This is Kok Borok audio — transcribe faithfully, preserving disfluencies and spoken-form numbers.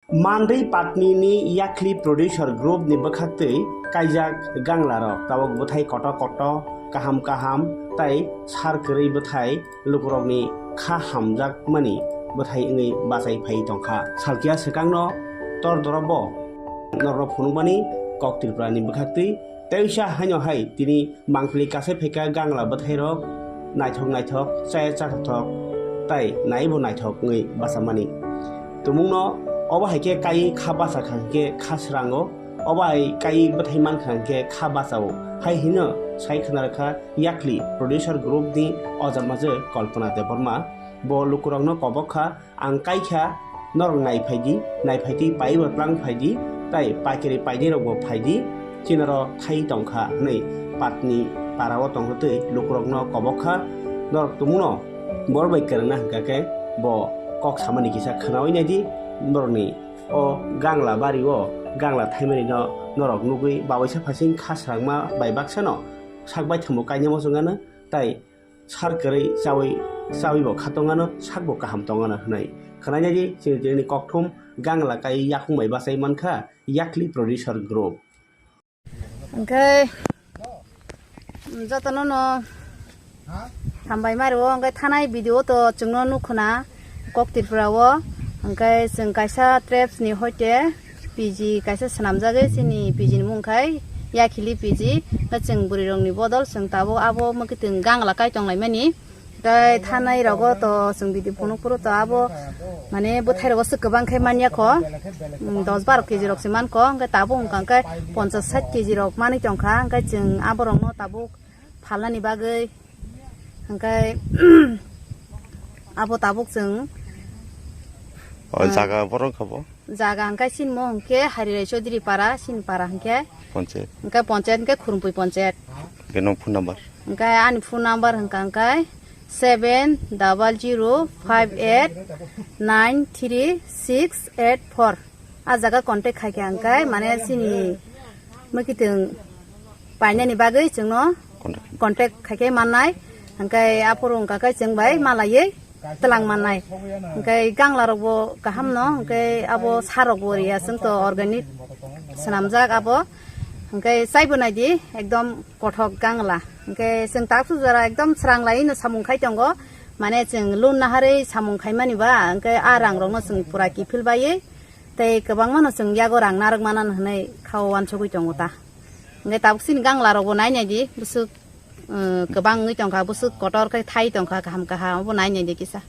Mandwi Patni ni Yakli Producer Group ni bwkhaktwi kaijak ganglarok tabuk bwthai kotor kotor, kaham kaham tei sar kwrwi bwthai lukurokni kha hamjakmani bwthai wngwi bachai phai tongkha. Salkiya swkangno tordorobo norokno phunukmani kok Tripura ni bwkhaktwi teisa haino hai tini mangpili kasai phaikha gangla bwthairok naithok naithok, chaya chathok tei naibo naithok wngwi bachamani. Tumungno obo hai khe kaiwi kha bachakha hwnkhe kha srango, obo hai kaiwi bwthai mankha hwnkhe kha bachao hai hino sai khwnarakha Yakli Producer Group ni ojamajwk Kalpana Debbarma. Bo lukurokno kobok kha, ang kaikha, norok naiphai di, naiphai twi paibo tlang phai di, tei paikari painai rokbo phai di, chinaro thai tongkha hwnwi Patni parao tongtwi lukurokno kobok kha. Norok tumungno borok bai kwrwngna hwnkha khe bo kok samani kisa khwnawi nai di, borokni o gangla bario gangla thaimani no norok nugwi bawaisa phasing kha srangma bai baksano sak baithangbo kainwi muchungano, tei sar kwrwi chawi, chawi bo kha tongano, sak bo kaham tongano hwnwi khwnai nai di. Chini tini kokthum gangla kai yakung bai bachai mankha Yakli Producer Group. Hwnkhe jotono no hambai mari o, hwnkhe thanai video to chwngno nukhuna kok Tripura o, hwnkhe chwng kaisa trips ni hoite P G kaisa swnamjagwi, chini P G ni mung khai Yakhili P G. Hwnkhe chwng bwrwi rokni bodol chwng tabuk abo mwkhitwng gangla kai tonglaimani. Tei thanai rogo to chwng bidi phunuk phuru to abo mane bwthai rogo swk kwbang khe manya kho. Mm, dos baro K G rok se man kho, hwnkhe tabuk wngkha hwnkhe ponchas sat K G rok manwi tongkha, hwnkhe chwng aborokno tabuk phalnani bagwi hwnkhe abo tabuk chwng, o ah, jaga borok kha bo? Jaga hwnkhe sinmo hwnkhe Harirai Chaudhary para, sini para hwnkhe. Panchayat. Hwnkhe panchayat hwnkhe Khurumphwi panchayat. Bini phone number? Hwnkhe ani phone number hwnkha hwnkhe seven double zero five eight nine three six eight four. A jaga contact khaikhe hwnkhe mane chini mwkhitwng painani bagwi chwngno contact, contact khaikhe mannai, hwnkhe aphuru wngkha khe chwng bai malaiwi twlang mannai. Hwnkhe gangla rokbo kaham no, hwnkhe abo sar rokbo riya chwng to organic swnamjak abo, hwnkhe chaibo naidi ekdom kothok gangla. Hwnkhe chwng taksu jora ekdom srang laino samung khai tongo, mane chwng loan naharwi samung khaimani ba, hwnkhe a rang rokno chwng pura kiphil baiwi tei kwbangmano chwng yago rang narwk manan hwnwi khao uansugwi tongo ta. Hwnkhe tabuk chini gangla rokbo nai nai di, bwswk, uh, kwbang wngwi tongkha, bwswk kotor khe thai tongkha, kaham kaham, obo nai nai di kisa.